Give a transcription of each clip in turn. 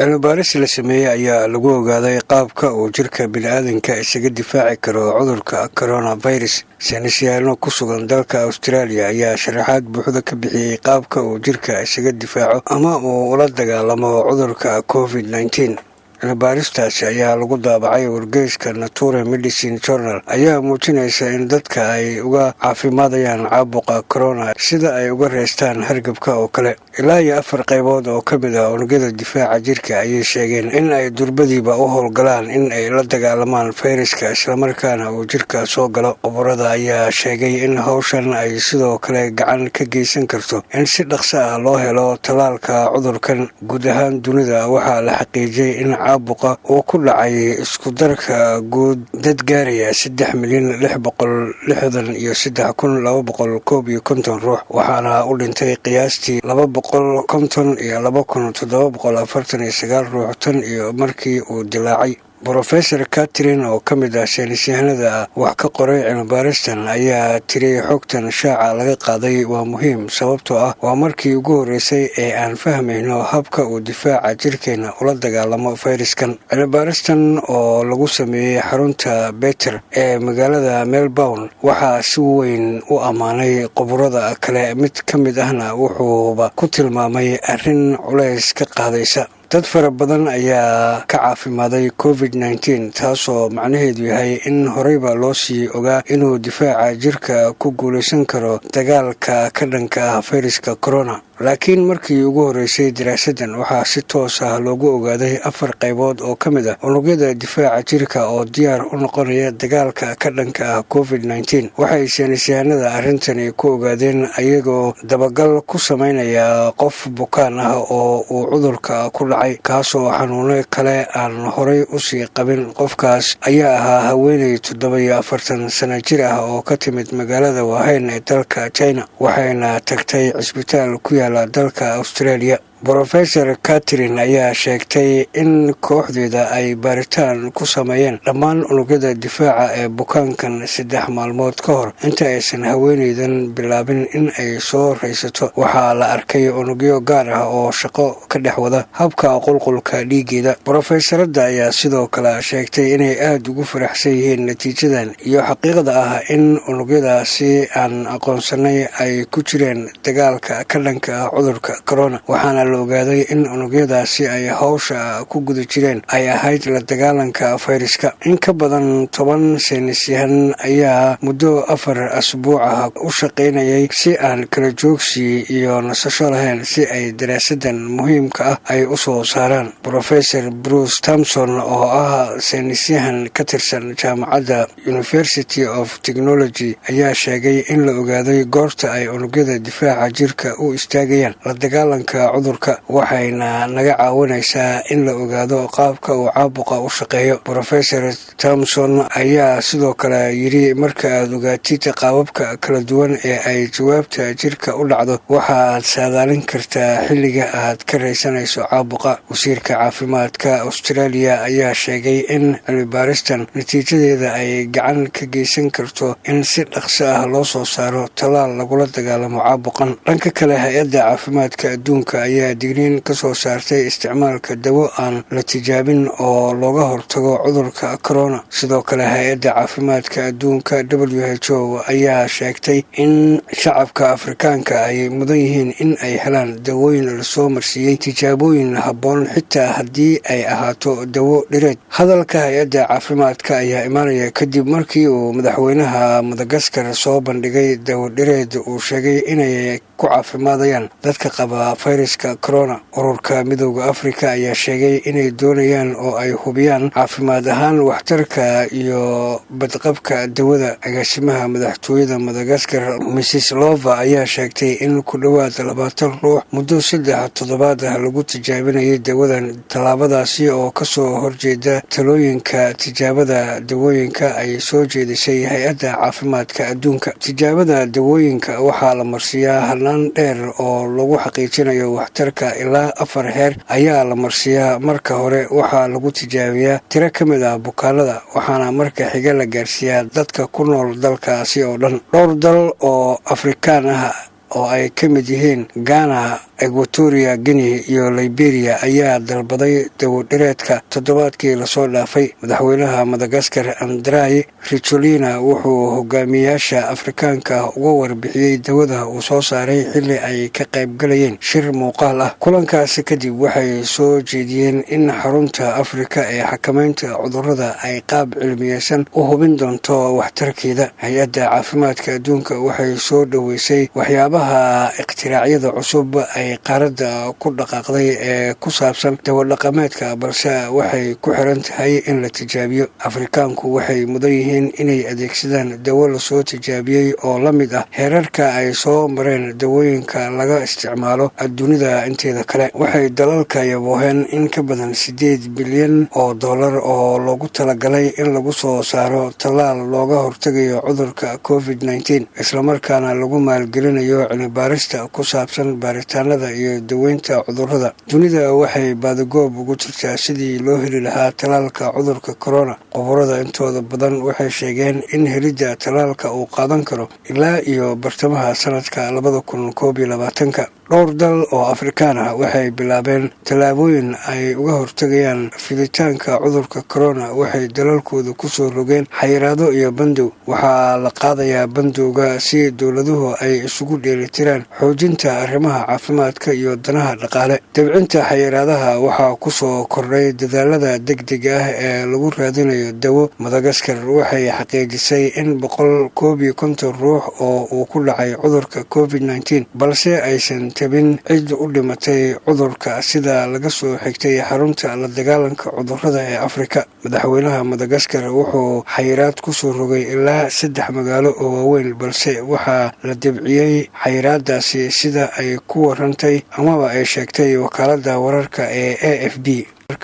Cilmibaaris la sameeyey ayaa lagu ogaaday qaabka uu jirka bini'aadanka isaga difaaci karo cudurka coronavirus. Saynisyahanno ku sugan dalka Australia ayaa sharaxaad buuxda ka bixiyey qaabka uu jirka isaga difaaco ama uu ula dagaalamo cudurka COVID-19. Cilmibaaristaasi ayaa lagu daabacay wargeyska Nature Medicine Journal, ayaa muujinaysa in dadka ay uga caafimaadayaan caabuqa corona sida ay uga reystaan hargabka oo kale. Ilaa iyo afar qaybood oo ka mid ah unugyada difaaca jirka ayay sheegeen in ay durbadiiba u howlgalaan in ay la dagaalamaan fayraska islamarkaana uu jirka soo galo. Khubarada ayaa sheegay in howshan ay sidoo kale gacan ka geysan karto in si dhaqso ah loo helo tallaalka cudurkan. Guud ahaan dunida waxaa la xaqiijiyey in caabuqa uu ku dhacay iskudarka guud dad gaaraya 3,663,251 ruux, waxaana u dhintay qiyaastii 252,749 ruux tan iyo markii uu dilaacay. Brofesor Catherine oo ka mid ah saynisyahanada wax ka qoray cilmibaaristan ayaa tiri: "Xogtan shaaca laga qaaday waa muhiim, sababtoo ah waa markii ugu horreysay ee aan fahmayno habka uu difaaca jirkeena ula dagaalamo fayraskan." Cilmibaaristan oo lagu sameeyey xarunta Baker ee magaalada Melbourne waxaa si weyn u ammaanay khuburada kale, mid ka mid ahna wuxuuba ku tilmaamay arrin culays ka qaadaysa. Dad fara badan ayaa ka caafimaaday COVID-19, taasoo macnaheedu yahay in horeyba loo sii ogaa inuu difaaca jirka ku guulaysan karo dagaalka ka dhanka ah fayraska corona. Laakiin markii ugu horreysay daraasaddan waxaa si toos ah loogu ogaaday afar qaybood oo ka mid ah unugyada difaaca jirka oo diyaar u noqonaya dagaalka ka dhanka ah COVID-19. Waxay saynisyahanada arrintani ku ogaadeen ayagoo dabagal ku sameynaya qof bukaan ah oo uu cudurka ku dhacay, kaasoo xanuuno kale aan horay usii qabin. Qofkaas ayaa ahaa haweeney 47 sano jir ah oo ka timid magaalada Wuhan ee dalka China, waxayna tagtay cisbitaal ku yaala dalka Australia. Brofesor Catherine ayaa sheegtay in kooxdeeda ay baaritaan ku sameeyeen dhammaan unugyada difaaca ee bukaankan 3 maalmood ka hor inta aysan haweeneydan bilaabin in ay soo raysato. Waxaa la arkay unugyo gaar ah oo shaqo ka dhex wada habka qulqulka dhiigeeda. Brofesaradda ayaa sidoo kale sheegtay inay aada ugu faraxsan yihiin natiijadan iyo xaqiiqda ah in unugyadaasi aan aqoonsanay ay ku jireen dagaalka ka dhanka ah cudurka corona, waxaana la ogaaday in unugyadaasi ay hawsha ku guda jireen ay ahayd la dagaalanka fayraska. In ka badan 10 saynisyahan ayaa muddo 4 asbuuc ah u shaqaynayay si aan kala joogsi iyo nasasho lahayn si ay daraasadan muhiimka ah ay u soo saaraan. Brofesor Bruce Thompson oo ah saynisyahan ka tirsan jaamacadda University of Technology ayaa sheegay in la ogaaday goorta ay unugyada difaaca jirka u istaagayaan la dagaalanka cudurka, waxayna naga caawinaysaa in la ogaado qaabka uu caabuqa u shaqeeyo. Brofesor Thomson ayaa sidoo kale yidhi: "Marka aad ogaatid qaababka kala duwan ee ay jawaabta jirka u dhacdo, waxaad saadaalin kartaa xilliga aad ka raysanayso caabuqa." Wasiirka caafimaadka Australia ayaa sheegay in cilmibaaristan natiijadeeda ay gacan ka geysan karto in si dhaqso ah loo soo saaro tallaal lagula dagaalamo caabuqan. Dhanka kale, Hay-adda Caafimaadka Adduunka ayaa digniin ka soo saartay isticmaalka dawo aan la tijaabin oo looga hortago cudurka corona. Sidoo kale, Hay-adda Caafimaadka Adduunka WHO ayaa sheegtay in shacabka Afrikaanka ay mudan yihiin in ay helaan dawooyin lasoo marsiiyey tijaabooyin habboon, xitaa haddii ay ahaato dawo dhireed. Hadalka hay-adda caafimaadka ayaa imaanaya kadib markii uu madaxweynaha Madagaskar soo bandhigay dawo dhireed uu sheegay inay ku caafimaadayaan dadka qaba fayraska corona. Ururka Midowda Afrika ayaa sheegay inay doonayaan oo ay hubiyaan caafimaad ahaan waxtarka iyo badqabka dawada. Agaasimaha madaxtooyada Madagaskar, Mrs Lova, ayaa sheegtay in ku dhowaad 20 ruux muddo 3 toddobaad ah lagu tijaabinayay dawadan, tallaabadaasi oo kasoo horjeeda talooyinka tijaabada dawooyinka ay soo jeedisay Hay-adda Caafimaadka Adduunka. Tijaabada dawooyinka waxaa la marsiiyaa hanaan dheer oo lagu xaqiijinayo waxtarka. Ilaa afar heer ayaa la marsiiyaa. Marka hore waxaa lagu tijaabiyaa tiro ka mid ah bukaanada, waxaana marka xiga la gaarsiiyaa dadka ku nool dalkaasi oo dhan. Dhowr dal oo Afrikaan ah Oo ay ka mid yihiin Ghana, Equatorial Guinea iyo Liberia ayaa dalbaday dawodhireedka toddobaadkii lasoo dhaafay. Madaxweynaha Madagaskar, Andry Rajoelina, wuxuu hogaamiyayaasha Afrikaanka uga warbixiyey dawada uu soo saaray xilli ay ka qaybgalayeen shir muuqaal ah. Kulankaasi kadib waxay soo jeediyeen in xarunta Afrika ee xakameynta cudurada ay qaab cilmiyeysan u hubin doonto waxtarkeeda. Hay-adda Caafimaadka Adduunka waxay soo dhoweysay waxyaabaha ikhtiraacyada cusub ay qaaradda ku dhaqaaqday ee ku saabsan dawadhaqameedka, balse waxay ku xiran tahay in la tijaabiyo. Afrikaanku waxay mudan yihiin inay adeegsadaan dawo lasoo tijaabiyey oo la mid ah heerarka ay soo mareen dawooyinka laga isticmaalo adduunida inteeda kale. Waxay dalalka yabooheen in ka badan 8 bilyan oo dollar oo loogu talagalay in lagu soo saaro tallaal looga hortegayo cudurka COVID-19, islamarkaana lagu maalgelinayo cilmibaarista ku saabsan baaritaanada iyo daweynta cudurada. Dunida waxay baadigoob ugu jirtaa sidii loo heli lahaa tallaalka cudurka corona. Khubarada intooda badan waxay sheegeen in helidda tallaalka uu qaadan karo ilaa iyo bartamaha sanadka 2021-ka. Dhowr dal oo Afrikaan ah waxay bilaabeen tallaabooyin ay uga hortegayaan fiditaanka cudurka corona. Waxay dalalkooda kusoo rogeen xayiraado iyo bandow. Waxaa la qaadayaa bandowga si dowladuhu ay isugu dheelitiraan xoojinta arrimaha caafimaadka iyo danaha dhaqaale. Dabcinta xayiraadaha waxaa kusoo kordhay dadaalada degdega ah ee lagu raadinayo dawo. Madagaskar waxay xaqiijisay in 151 ruux oo uu ku dhacay cudurka COVID-19, balse aysan tabin cid u dhimatay cudurka, sida laga soo xigtay xarunta la dagaalanka cudurada ee Afrika. Madaxweynaha Madagaskar wuxuu xayiraad kusoo rogay ilaa saddex magaalo oo waaweyn, balse waxaa la debciyey xayiraadaasi, sida ay ku warantay amaba ay sheegtay wakaalada wararka ee AFP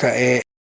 ee.